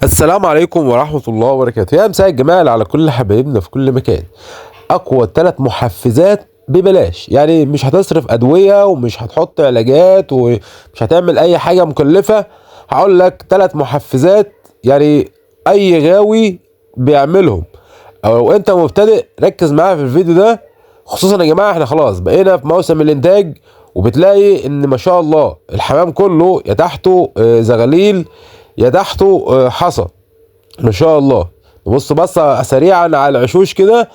السلام عليكم ورحمة الله وبركاته. يا مساء الجمال على كل حبايبنا في كل مكان. أقوى 3 محفزات ببلاش، يعني مش هتصرف أدوية ومش هتحط علاجات ومش هتعمل أي حاجة مكلفة. هقول لك 3 محفزات يعني أي غاوي بيعملهم، أو لو أنت مبتدئ ركز معايا في الفيديو ده. خصوصا يا جماعة احنا خلاص بقينا في موسم الإنتاج، وبتلاقي إن ما شاء الله الحمام كله يا تحته زغاليل يا تحته حصى ما شاء الله. نبص بصة سريعا على العشوش كده،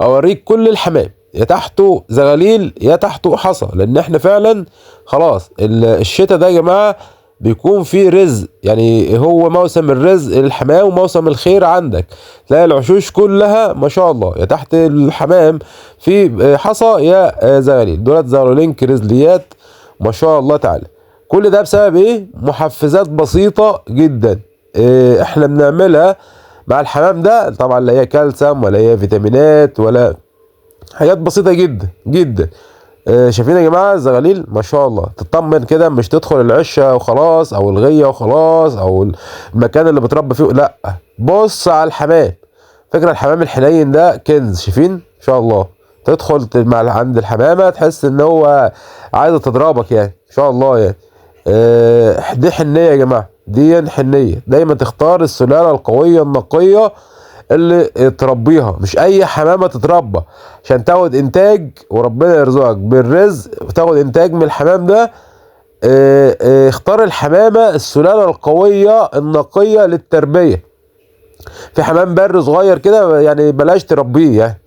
اوريك كل الحمام يا تحته زغاليل يا تحته حصى، لان احنا فعلا خلاص الشتاء ده يا جماعة بيكون فيه رزق، يعني هو موسم الرزق للحمام وموسم الخير عندك. تلاقي العشوش كلها ما شاء الله يا تحت الحمام في حصى يا زغاليل، دولت زغلولين كريزليات ما شاء الله تعالى. كل ده بسبب ايه؟ محفزات بسيطة جدا احنا بنعملها مع الحمام ده، طبعا لا هي كالسيوم ولا هي فيتامينات ولا حاجات بسيطة جدا جدا. شايفين يا جماعة الزغاليل ما شاء الله، تطمن كده، مش تدخل العشة وخلاص او الغية وخلاص او المكان اللي بتربى فيه، لا بص على الحمام. فكرة الحمام الحنين ده كنز، شايفين ما شاء الله. تدخل مع عند الحمامة تحس ان هو عايزة تضربك يعني ان شاء الله يعني. دي حنية يا جماعة، دي حنية. دايما تختار السلالة القوية النقية اللي تربيها، مش اي حمامة تتربى عشان تاخد انتاج وربنا يرزقك بالرزق وتاخد انتاج من الحمام ده. اختار الحمامة السلالة القوية النقية للتربية. في حمام بر صغير كده يعني بلاش تربيه، يعني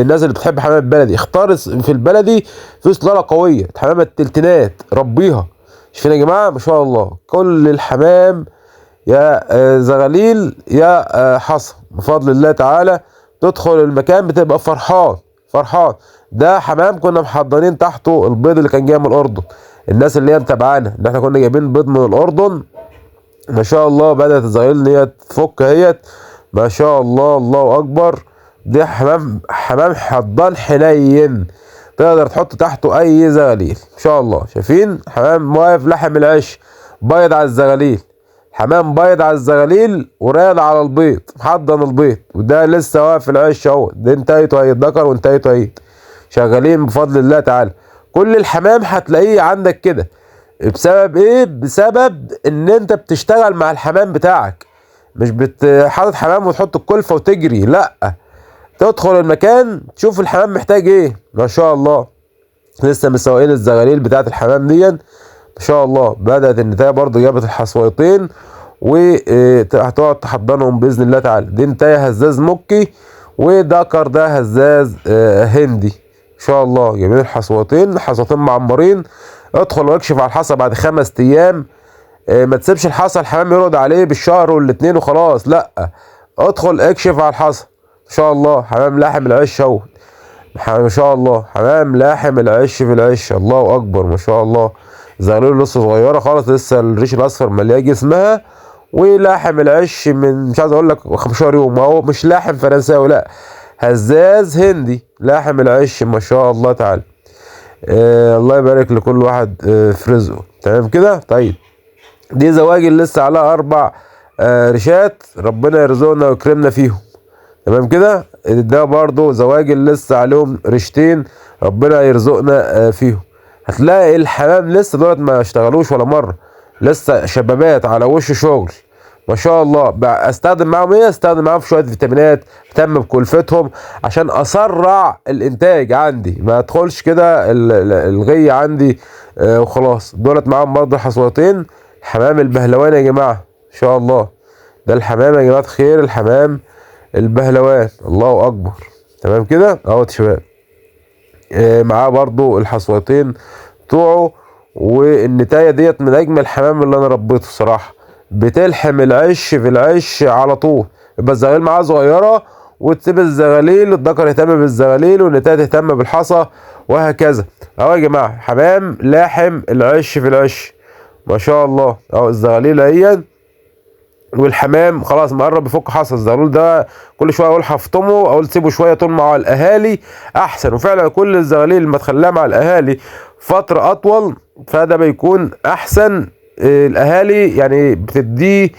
الناس اللي بتحب حمام البلدي اختار في البلدي في سلالة قوية، حمامة التلتينات ربيها. شايفين يا جماعة ما شاء الله كل الحمام يا زغاليل يا حصى بفضل الله تعالى. تدخل المكان بتبقى فرحان فرحان. ده حمام كنا محضرين تحته البيض اللي كان جاي من الأردن، الناس اللي هي متابعانا ان احنا كنا جايبين بيض من الأردن ما شاء الله. بدأت الزغاليل ان هي تفك اهيت ما شاء الله، الله أكبر. ده حمام حضان حنين، تقدر تحط تحته اي زغاليل ان شاء الله. شايفين حمام واقف لحم العش، بيض على الزغاليل، حمام بيض على الزغاليل ورايد على البيض، محضن البيض، وده لسه واقف في العش اهو. ده انتهيته اهي الذكر وانتهيته اهي، شغالين بفضل الله تعالى. كل الحمام هتلاقيه عندك كده بسبب ايه؟ بسبب ان انت بتشتغل مع الحمام بتاعك، مش بتحاطط حمام وتحط الكلفة وتجري، لا تدخل المكان تشوف الحمام محتاج ايه. ما شاء الله لسه مسوقين الزغاليل بتاعت الحمام دي ما شاء الله. بدأت النتاية برضو جابت الحصويتين وهتقعد تحضنهم بإذن الله تعالى. دي نتاية هزاز مكي وذكر ده هزاز هندي ان شاء الله. جايبين الحصوتين، الحصوتين معمرين. ادخل واكشف على الحصى بعد 5 ايام، ما تسيبش الحصى الحمام يرقد عليه بالشهر والاتنين وخلاص، لا ادخل اكشف على الحصى ان شاء الله. حمام لاحم العش اهو ما شاء الله، حمام لاحم العش في العش، الله اكبر ما شاء الله. زغلول لسه صغيرة خالص، لسه الريش الاصفر مليان جسمها، ولاحم العش من مش عايز اقول لك 15 يوم. ما هو مش لاحم فرنساوي، لا هزاز هندي لاحم العش ما شاء الله تعالى. الله يبارك لكل واحد في رزقه. تمام كده. طيب دي زواجل لسه عليها 4 ريشات، ربنا يرزقنا ويكرمنا فيهم. تمام كده. ده برضو زواجل لسه عليهم ريشتين، ربنا يرزقنا فيهم. هتلاقي الحمام لسه دولت ما اشتغلوش ولا مرة، لسه شبابات على وش شغل ما شاء الله. استخدم معاهم ايه؟ استخدم معاهم شوية فيتامينات، اهتم بكلفتهم عشان اسرع الانتاج عندي، ما ادخلش كده الغيه عندي وخلاص. دولت معاهم برضو حصوتين. حمام البهلوان يا جماعة ان شاء الله، ده الحمام يا جماعة خير، الحمام البهلوان الله اكبر. تمام كده اهوت شباب. معاه برضو الحصوتين بتوعه. والنتايه ديت من اجمل الحمام اللي انا ربيته الصراحة، بتلحم العش في العش على طول. يبقى الزغاليل معاها صغيرة وتسيب الزغاليل، الذكر يهتم بالزغاليل والنتايه تهتم بالحصى وهكذا. اهو يا جماعة حمام لاحم العش في العش ما شاء الله. اهو الزغاليل اهي، والحمام خلاص مقرب يفك حصى. الزغلول ده كل شوية اقول هفطمه، اقول سيبه شوية طول مع الاهالي احسن. وفعلا كل الزغاليل ما تخليها مع الاهالي فترة اطول فده بيكون احسن. الاهالي يعني بتديه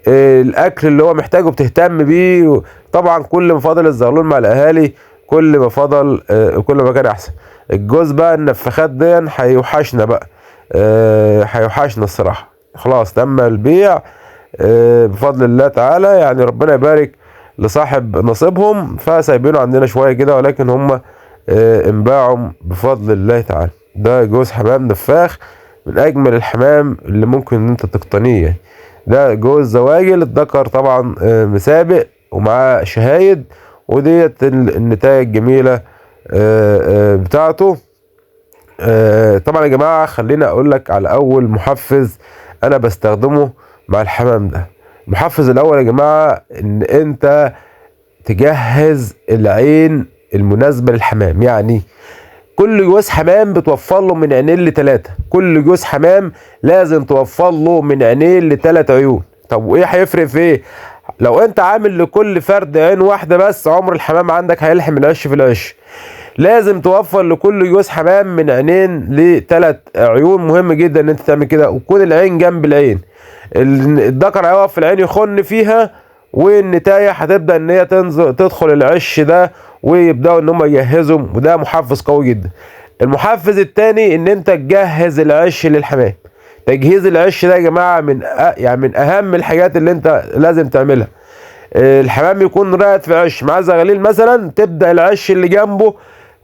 الاكل اللي هو محتاجه بتهتم بيه. طبعا كل ما فضل الزغلول مع الاهالي كل ما فضل، كل ما كان احسن. الجوز بقى النفاخات دي هيوحشنا بقى، هيوحشنا الصراحة. خلاص تم البيع، بفضل الله تعالى، يعني ربنا يبارك لصاحب نصيبهم، فسايبينه عندنا شوية كده، ولكن هم انباعوا بفضل الله تعالى. ده جوز حمام نفاخ من اجمل الحمام اللي ممكن ان انت تقتنيه. ده جوز زواجل، الذكر طبعا، مسابق ومعاه شهايد، وديت النتائج الجميلة، بتاعته. طبعا يا جماعة خلينا اقول لك على اول محفز انا بستخدمه مع الحمام ده. المحفز الاول يا جماعة ان انت تجهز العين المناسبة للحمام. يعني كل جوز حمام بتوفر له من عينين لتلاتة، كل جوز حمام لازم توفر له من عينين لتلات عيون. طب وايه هيفرق في ايه؟ لو انت عامل لكل فرد عين واحدة بس عمر الحمام عندك هيلحم العش في العش. لازم توفر لكل جوز حمام من عينين لتلات عيون، مهم جدا ان انت تعمل كده، وتكون العين جنب العين. الذكر هيقف في العين يخن فيها، والنتاية هتبدأ ان هي تدخل العش ده، ويبدأوا ان هم يجهزوا، وده محفز قوي جدا. المحفز التاني ان انت تجهز العش للحمام. تجهيز العش ده يا جماعة من اهم الحاجات اللي انت لازم تعملها. الحمام يكون راقد في عش معاه زغاليل مثلا، تبدأ العش اللي جنبه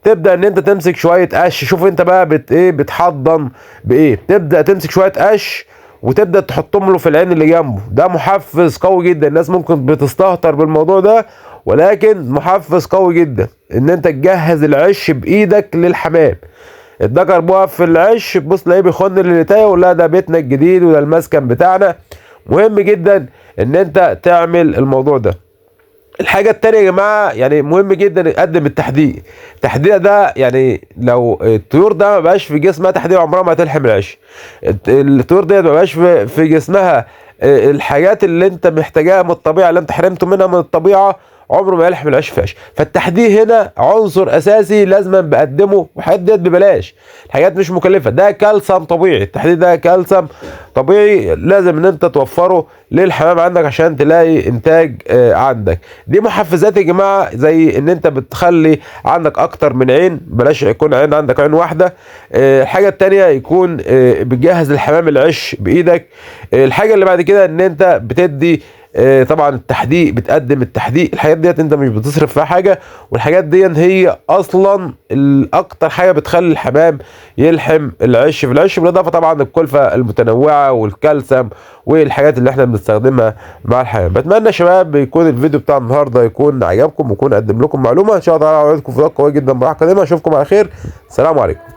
تبدأ ان انت تمسك شوية قش. شوف انت بقى ايه بتحضن بايه، تبدأ تمسك شوية قش وتبدأ تحطهم له في العين اللي جنبه. ده محفز قوي جدا، الناس ممكن بتستهتر بالموضوع ده، ولكن محفز قوي جدا ان انت تجهز العش بايدك للحمام. الذكر بيقف في العش تبص تلاقيه بيخن للنتايه ويقول لها ده بيتنا الجديد وده المسكن بتاعنا. مهم جدا ان انت تعمل الموضوع ده. الحاجة التانية يا جماعة مهم جدا نقدم التحديق. التحديق ده لو الطيور ده ما بقاش في جسمها تحديق عمرها ما هتلحم العش. الطيور دي ما بقاش في جسمها الحاجات اللي انت محتاجاها من الطبيعة، اللي انت حرمته منها من الطبيعة، عمره ما يلحم العش في عش. فالتحديق هنا عنصر اساسي لازم بقدمه، والحاجات ديت ببلاش، الحاجات مش مكلفة. ده كالسيوم طبيعي، التحديق ده كالسيوم طبيعي لازم ان انت توفره للحمام عندك عشان تلاقي انتاج عندك. دي محفزات يا جماعة، زي ان انت بتخلي عندك اكتر من عين، بلاش يكون عين عندك عين واحدة. الحاجة التانية يكون بتجهز الحمام العش بايدك. الحاجة اللي بعد كده ان انت بتدي، طبعا التحديق، بتقدم التحديق. الحاجات ديت انت مش بتصرف فيها حاجة، والحاجات دي هي اصلا الاكتر حاجة بتخلي الحمام يلحم العش في العش، بالاضافة طبعا للكلفه المتنوعة والكالسيوم والحاجات اللي احنا بنستخدمها مع الحمام. بتمنى يا شباب يكون الفيديو بتاع النهارده يكون عجبكم ويكون قدم لكم معلومة. ان شاء الله اوعدكم في فيديوهات قوية جدا براحة قادمة. اشوفكم على خير، السلام عليكم.